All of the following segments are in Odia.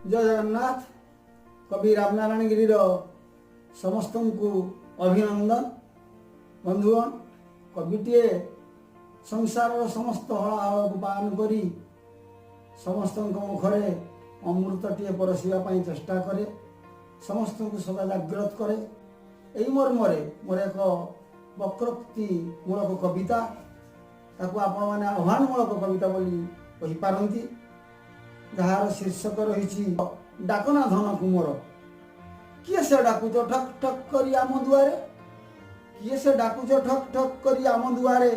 ଜୟ ଜଗନ୍ନାଥ। କବି ରାମନାରାୟଣ ଗିରିର ସମସ୍ତଙ୍କୁ ଅଭିନନ୍ଦନ। ବନ୍ଧୁଗଣ, କବିଟିଏ ସଂସାରର ସମସ୍ତ ହଳାହଳକୁ ପାନ କରି ସମସ୍ତଙ୍କ ମୁଖରେ ଅମୃତଟିଏ ପରସିବା ପାଇଁ ଚେଷ୍ଟା କରେ, ସମସ୍ତଙ୍କୁ ସଦା ଜାଗ୍ରତ କରେ। ଏହି ମର୍ମରେ ମୋର ଏକ ବକ୍ରୋକ୍ତି ମୂଳକ କବିତା, ତାକୁ ଆପଣମାନେ ଆହ୍ୱାନମୂଳକ କବିତା ବୋଲି କହିପାରନ୍ତି, ଯାହାର ଶୀର୍ଷକ ରହିଛି "ଡାକନା ଧନ କୁମର"। କିଏ ସେ ଡାକୁଛ ଠକ୍ ଠକ୍ କରି ଆମ ଦୁଆରେ? କିଏ ସେ ଡାକୁଛ ଠକ୍ ଠକ୍ କରି ଆମ ଦୁଆରେ?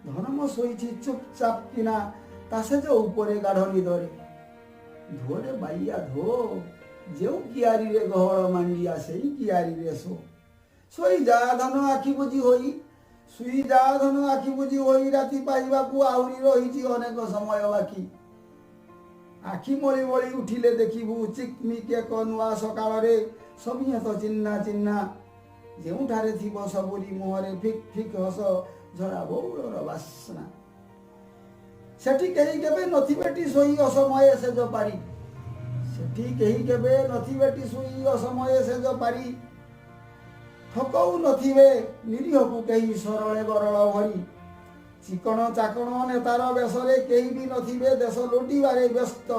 ଧନ ମୋ ଶୋଇଛି ଚୁପଚାପ କିନା ତା ସେଜ ଉପରେ ଗାଢ଼ ନିଦରେ। ଧୋରେ ବାଇଆ ଧୋ, ଯେଉଁ କିଆରିରେ ଗହଳ ମାଣ୍ଡିଆ, ସେଇ କିଆରିରେ ଶୋ। ଶୋଇ ଯା ଧନ ଆଖି ବୁଜି ହୋଇ, ଶୋଇ ଯା ଧନ ଆଖି ବୁଜି ହୋଇ, ରାତି ପାହିବାକୁ ଆହୁରି ରହିଛି ଅନେକ ସମୟ ବାକି। ଆଖି ମଳି ମଳି ଉଠିଲେ ଦେଖିବୁ ଚିକମିକ ଏକ ନୂଆ ସକାଳରେ ସଭିଏଁ ତ ଚିହ୍ନା ଚିହ୍ନା, ଯେଉଁଠାରେ ଥିବ ସବୁରି ମୁହଁରେ ଫିକ୍ ଫିକ୍ ହସ, ଝରା ବଉଳର ବାସ୍ନା। ସେଠି କେହି କେବେ ନଥିବେଟି ଶୋଇ ଅସମୟେ ସେଜ ପାରି। ସେଠି କେହି କେବେ ନଥିବେଟି ଶୋଇ ଅସମୟେ ସେଜ ପାରି। ଠକଉ ନଥିବେ ନିରୀହକୁ କେହି ସରଳେ ଗରଳ ଭରି। ଚିକଣ ଚାକଣ ନେତାର ବେଶରେ କେହି ବି ନଥିବେ ଦେଶ ଲୁଟିବାରେ ବ୍ୟସ୍ତ।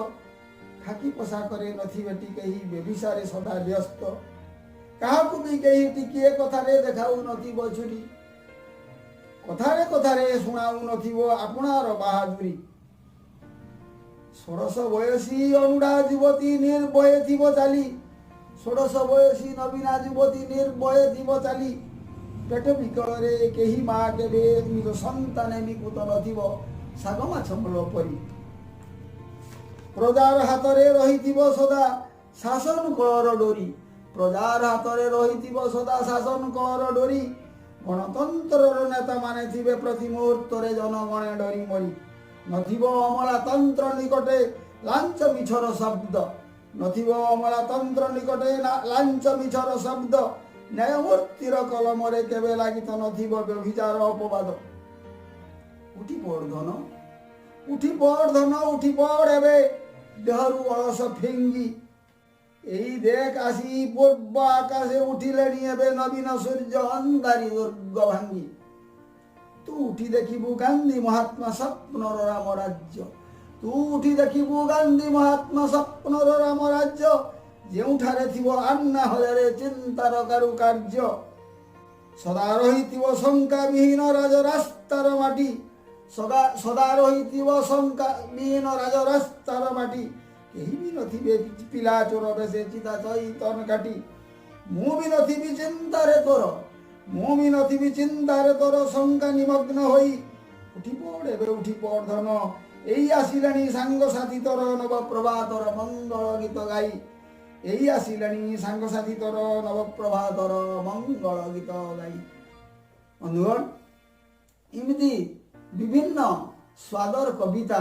ଖାକି ପୋଷାକରେ ନଥିବେଟି କେହି ବ୍ୟଭିଚାରେ ସଦା ବ୍ୟସ୍ତ। କାହାକୁ ବି କେହି ଟିକିଏ କଥାରେ ଦେଖାଉ ନଥିବ ଛୁରୀ। କଥାରେ କଥାରେ ଶୁଣାଉ ନଥିବ ଆପଣାର ବାହାଦୁରୀ। ଷୋଡ଼ଶ ବୟସୀ ଅନୁଡ଼ା ଯୁବତୀ ନିର୍ଭୟ ଥିବ ଚାଲି। ଷୋଡ଼ଶ ବୟସୀ ନବୀନା ଯୁବତୀ ନିର୍ଭୟ ଥିବ ଚାଲି। ପେଟ ବିକଳରେ କେହି ମା କେବେ ନିଜ ସନ୍ତାନେ ବିକୁତ ନଥିବ ଶାଗ ମାଛ ମୂଳ ପରି। ପ୍ରଜାର ହାତରେ ରହିଥିବ ସଦା ଶାସନ କଳର ଡୋରି। ପ୍ରଜାର ହାତରେ ରହିଥିବ ସଦା ଶାସନ କଳର ଡୋରି। ଗଣତନ୍ତ୍ରର ନେତାମାନେ ଥିବେ ପ୍ରତି ମୁହୂର୍ତ୍ତରେ ଜନଗଣେ ଡରି ମରି। ନଥିବ ଅମଲାତନ୍ତ୍ର ନିକଟେ ଲାଞ୍ଚ ମିଛର ଶବ୍ଦ। ନଥିବ ଅମଲାତନ୍ତ୍ର ନିକଟେ ଲାଞ୍ଚ ମିଛର ଶବ୍ଦ। ନ୍ୟାୟମୂର୍ତ୍ତିର କଲମରେ କେବେ ଲାଗିତ ନଥିବ ବ୍ୟଭିଚାର ଅପବାଦ। ଉଠି ପଡ ଧନ, ଉଠି ପଡ ଧନ, ଉଠି ପଡ ଏବେ ଦେହରୁ ଅଳସ ଫିଙ୍ଗି। ଏଇ ଦେଖ ଆସି ପୂର୍ବ ଆକାଶେ ଉଠିଲେଣି ଏବେ ନବୀନ ସୂର୍ଯ୍ୟ ଅନ୍ଧାରୀ ଦୁର୍ଗ ଭାଙ୍ଗି। ତୁ ଉଠି ଦେଖିବୁ ଗାନ୍ଧୀ ମହାତ୍ମା ସ୍ୱପ୍ନର ରାମ ରାଜ୍ୟ। ତୁ ଉଠି ଦେଖିବୁ ଗାନ୍ଧୀ ମହାତ୍ମା ସ୍ୱପ୍ନର ରାମ ରାଜ୍ୟ, ଯେଉଁଠାରେ ଥିବ ଆନ୍ନା ହଜାରେ ଚିନ୍ତାର କାରୁକାର୍ଯ୍ୟ। ସଦା ରହିଥିବ ଶଙ୍କା ବିହୀନ ରାଜରାସ୍ତାର ମାଟି। ସଦା ସଦା ରହିଥିବ ଶଙ୍କା ବିହୀନ ରାଜରାସ୍ତାର ମାଟି। କେହି ବି ନଥିବେ ପିଲା ଚୋର ବେଶେ ଚିତା ଚଇତନ କାଟି। ମୁଁ ବି ନଥିବି ଚିନ୍ତାରେ ତୋର, ମୁଁ ବି ନଥିବି ଚିନ୍ତାରେ ତୋର ଶଙ୍କା ନିମଗ୍ନ ହୋଇ। ଉଠି ପଡ ଏବେ, ଉଠି ପଡ ଧନ, ଏଇ ଆସିଲାଣି ସାଙ୍ଗସାଥି ତୋର ନବ ପ୍ରଭାତର ମଙ୍ଗଳ ଗୀତ ଗାଇ। ଏଇ ଆସିଲାଣି ସାଙ୍ଗସାଥି ତୋର ନବ ପ୍ରଭାତର ମଙ୍ଗଳ ଗୀତ ଗାଇ। ବନ୍ଧୁଗଣ, ଏମିତି ବିଭିନ୍ନ ସ୍ୱାଦର କବିତା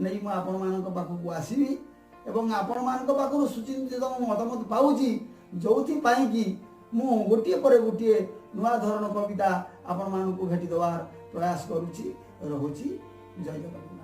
ନେଇ ମୁଁ ଆପଣମାନଙ୍କ ପାଖକୁ ଆସିବି ଏବଂ ଆପଣମାନଙ୍କ ପାଖରୁ ସୁଚିନ୍ତିତ ମୁଁ ମତାମତ ପାଉଛି, ଯୋଉଥିପାଇଁ କି ମୁଁ ଗୋଟିଏ ପରେ ଗୋଟିଏ ନୂଆ ଧରଣ କବିତା ଆପଣମାନଙ୍କୁ ଭେଟି ଦେବାର ପ୍ରୟାସ କରୁଛି। ରହୁଛି, ଜୟ ଜଗନ୍ନାଥ।